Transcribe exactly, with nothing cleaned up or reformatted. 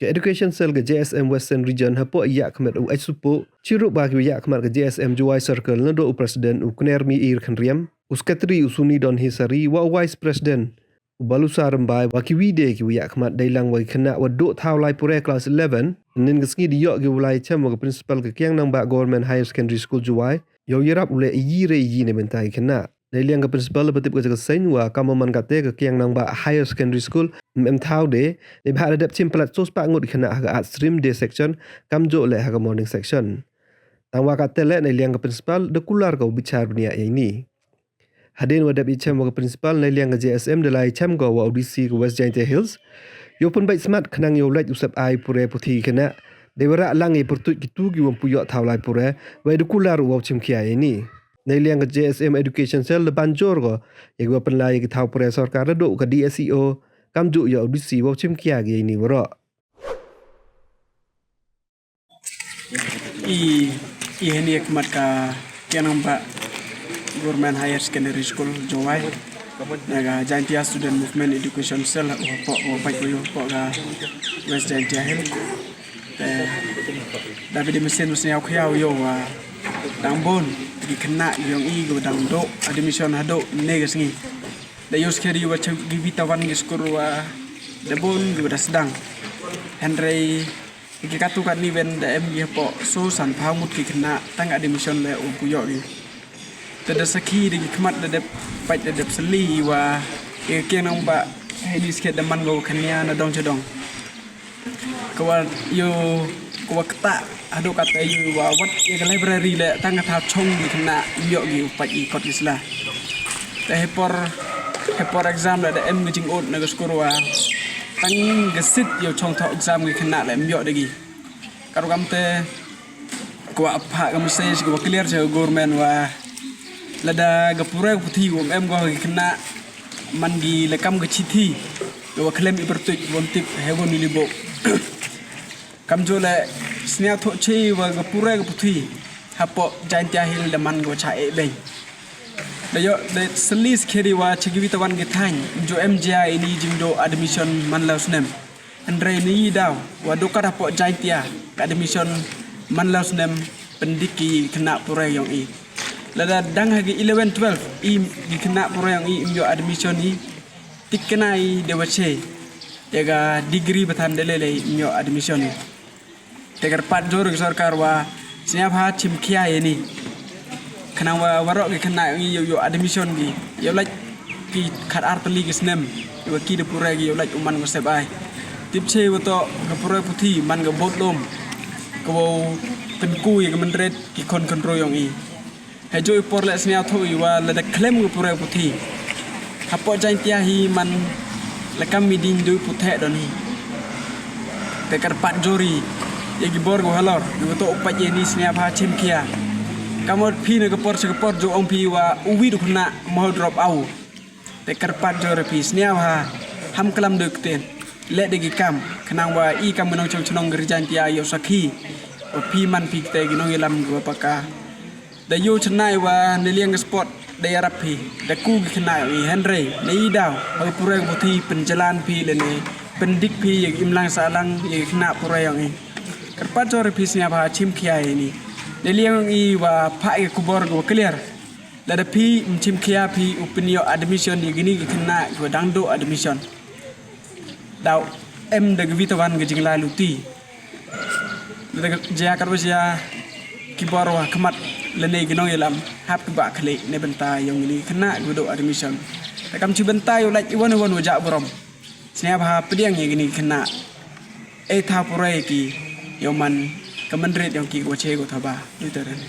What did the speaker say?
Ka Education Cell ka J S M Western Region hapoh i yahkhmat u H Supoh, chirup wa ki wa yahkhmat ka J S M Jowai Circle, nadooh u President u Knermi Ir Khanriam, u Secretary u Suni Don Hisari, wa u Vice President u Balusa Rymbai, wa ki wi de ki wa yahkhmat. Dei lang wa ki khynnah wa dooh thaw lai puræ class eleven, ynnin ka sngi da yoh ki wa lai chem wa ka Principal ka Kiang Nangbah Government Higher Secondary School Jowai, yow yarap u leh iyi re iyi neibynta ki khynnah. Neiliang ka Principal da pyntip ka cha ka seiñ wa kam wa man katte, ka Kiang Nangbah Higher Secondary School ym em thaw de, neibhah da dep chim palat soo spah ngut khynnah ha ka Arts Stream Day Section, kamjooh leh ha ka Morning Section. Tangwa katte leh, neiliang ka Principal da kular ka u bichar bniah ya ini. Hadien wa dep yachem wa ka Principal, neiliang ka J S M da lai chem ko wa u D C ka West Jaintia Hills, yow pynbait smat khnang yow lait u sep ai puræ puthi ki khynnah. Dei wa rah lang i pyrtuit kitu ki wym pu yoh thaw lai puræ, wei da kular u wow chimkhia ya ini. Neiliang ka J S M Education Cell da ban jor ko ya ki wa pynlai ya ki thaw puræ sorkar, nadooh ka D S E O, kamjooh ya u D C wow chimkhia ki ya ini waroh. I, i heini ya khmat ka Kiang Nangbah Government Higher Secondary School Jowai, na ka Jaintia Student Movement Education Cell, u hapoh, u hapoh, u hapoh ka West Jaintia Hills. Te da bidi mesin mesin ya u khia u yoh wa dang bun ki khynnah yong i ki wa dang dooh admission hadooh ne ka sngi. Da yoh skeri wa chim ki wa tawan ki skur wa da bun ki wa da sdang. Hynrei ki katu katni wen da em ki hapoh soo san phaw ngut ki khynnah, tang admission leh u pu yoh ki. Te da sakhi da ki khmat da dep pait da dep sylli wa ya ka Kiang Nangbah heini skhet da man ko khania na dong cha dong. Ka wa yow, ka wa ktah hadooh katte yow wa wat ya ka library leh tang ka thaw chong ki khynnah ym yoh ki u pait i kot ki sla. Te hei por, hei por exam leh da em ka jingud na ka skur wa tang ka seat yow chong thoh exam ki khynnah leh ym yoh de ki. Ka rukom te ka wa phah ka message ka wa clear cha ka government wa lada ka puræ ka puthi wym em ko ha ki khynnah, man ki leh kam ka chithi ka wa khlem i pyrtuit, wym tip hei won i li booh. Kamjooh leh sniawthuh chi wa ka puræ ka puthi hapoh Jaintia Hills da man ka wa cha e beiñ. Da yoh da sylli skeri wa cha ki wa tawan ki thaiñ, ym ju em jia ini jingdooh admission man la u snem. Hynrei ini daw wa dooh kat hapoh Jaintia ka admission man la u snem, pyndik ki khynnah puræ yong i. Lada dang ha ki eleven twelve i, ki khynnah puræ yong i ym yoh admission i, tikna i de wa che ya ka degree bathan de leh leh ym yoh admission i. Te kyrpad jor ki sorkar wa sniawbha chimkhia ya ini khnang wa waroh ki khynnah yong i yow yoh admission ki, yow lait ki khat ar tylli ki snem, yow ki da puræ ki yow lait u man ko sep ai. Tip che wa toh ka puræ puthi man ka bood lum ka wow pynku ya ka mynried ki khon khynroo yong i. Hei jooh i por leh sniawthuh i wa lada khlem ka puræ puthi hapoh Jaintia hi man la kam i diñ du putheh don hi. Te kyrpad jor i ya ki bor ka wa halor, ki wa toh u pait ya ini sniawbha chimkhia. Kamwa phi na ka por cha ka por ju ong phi wa u wi du khynnah mo drop out. Te kyrpad jor phi sniawbha ham klam du ktien, leh de ki kam khnang wa i kam ka nongchong chnong ka ri Jaintia yow sakhi wa phi man phi kite ki nongyalam ki wa paka. Da yoh chna i wa neiliang ka sport da yarap phi, da ku ki khynnah i, hynrei nei daw ha ka puræ ka puthi pynjalan phi lane pyndik phi ya ka imlang sahlang ya ki khynnah puræ yong i. Kyrpad jor phi sniawbha chimkhia ya ini. Neiliang yong i wa phah ya ka khubor ka wa clear. Lada phi ym chimkhia phi u pynyoh admission ya kini ki khynnah ki wa dang dooh admission, daw em da ka wa tawan ka jinglai luti. Lada ka jia kat wa jia ki bor wa khmat lane ki nongyalam hap ki wa khlieh neibynta yong kini ki khynnah ki wa dooh admission. Te kam chi bynta yow lait i won i won wa jah burom. Sniawbha pdiang ya kini ki khynnah. E thaw puræ ki yow man ka mynried yong ki ka wa che ka wa thaba. Ni te ren.